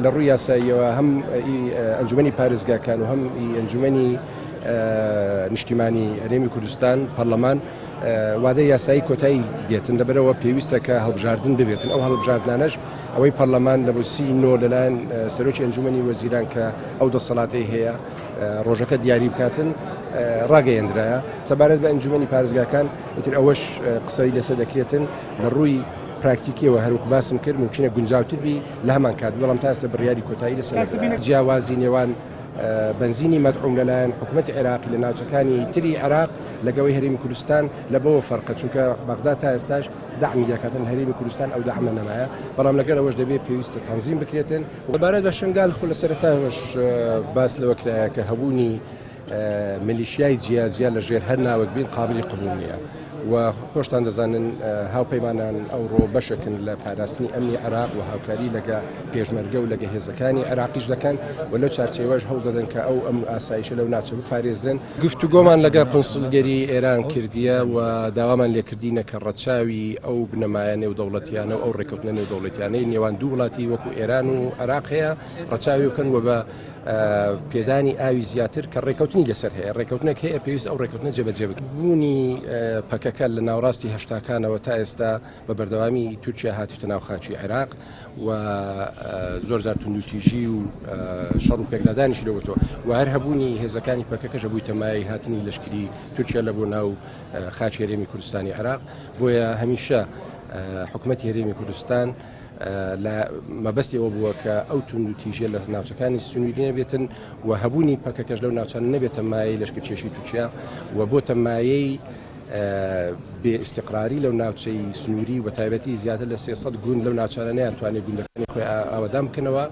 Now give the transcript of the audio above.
لە ڕووی یاساییەوە هەم ئەنجومەنی پارێزگاکان و هەم ئەنجومەنی نیشتیمانی هەرێمی کوردستان پەرلەمان وادە یاسایی کۆتایی دێتن لەبەرەوە پێویستە کە هەڵبژاردن ببێتن ئەو هەڵبژاردنانەش ئەوەی پەرلەمان لە بۆ 9 لەلایەن سەرۆکی ئەنجومەنی وەزیران کە ئەو دەسەڵاتەی هەیە ڕۆژەکە دیاری بکاتن ڕاگەیەندرایە. سەبارەت بە ئەنجومەنی پارێزگاکان ئیتر ئەوەش قسەی لەسەر دەکرێتن لە ڕووی پراکتیکیەوە هەروەکو باسم کرد مومکینە گونجاوتر بی لە هەمان کات بەڵام تا ئێستا بڕیاری کۆتایی لەسەر نەدراوە. جیاوازی نێوان بەنزینی مەدعوم لەلایەن حکومەتی عێراقی لە ناوچەکانی تری عێراق لەگەوەی هەرێمی کوردستان لە بەوە فەرقە چونکە بەغدا تا ئێستاش دەعمی دەکاتن لە هەرێمی کوردستان ئەو دەعمە نەمایە بەڵام لەگەر ئەوەش دەبێت پێویستە تەنزیم بکرێتن. سەبارەت بە شنگال خۆ لە سەرەتاوەش باس لەوە کرایە کە هەبوونی میلیشیای جیا جیا لە ژێر هەر ناوێک بین قابلی قبوڵ نییە و خۆشتان دەزانن هاوپەیمانان ئەوڕۆ بەشێکن لە پاراستنی ئەمنی عێراق و هاوکاری لەگە پێشمەرگە و لەگە هێزەکانی عێراقیش دەکەن و لەو چارچێوەش هەوڵ دەدەن کە ئەو ئەمن و ئاسایشە لەو ناوچە بپارێزن. گفتوگۆمان لەگە قونسڵگەری ئێران کردیە و داوامان لێکردینە کە ڕەچاوی ئەو بنەمایە نێودەوڵەتیانە و ئەو ڕێککەوتنە نێودەوڵەتیانەی نێوان دوو وڵاتی وەکو ئێران و عێراق هەیە ڕەچاوی بکەن و بە پێدانی ئاوی زیاتر کە ڕێککەوتنی لەسەر هەیە، ڕێککەوتنێک هەیە پێویست ئەو ڕێککەوتنە جێبەجێ بکرێت. بوونی پەکەکە لە ناوەڕاستی هەشتاکانەوە تا ئێستا بە بەردەوامی تورکیا هاتووتە ناو خاکی عێراق و زۆر جار توندوتیژی و شەڕ و پێکدادانیشی لەوەتەوە و هەر هەبوونی هێزەکانی پەکەکەش بوویتە مایەی هاتنی لەشکری تورکیا لە بۆ ناو خاکی هەرێمی کوردستانی عێراق. بۆیە هەمیشە حکومەتی هەرێمی کوردستان لە مەبەستی ئەوە بووە کە ئەو توندوتیژیە لە ناوچەکانی سنووری نەبێتن و هەبوونی پەکەکەش لەو ناوچانە نەبێتە مایەی لەشکرکێشی تورکیا و بۆتە مایەی بێ ئیستیقراری لەو ناوچەی سنووری و بەتایبەتی زیاتر لە 300 گوند لەو ناوچانە نەیانتوانی گوندەکانی خۆی ئاوەدان بکەنەوە.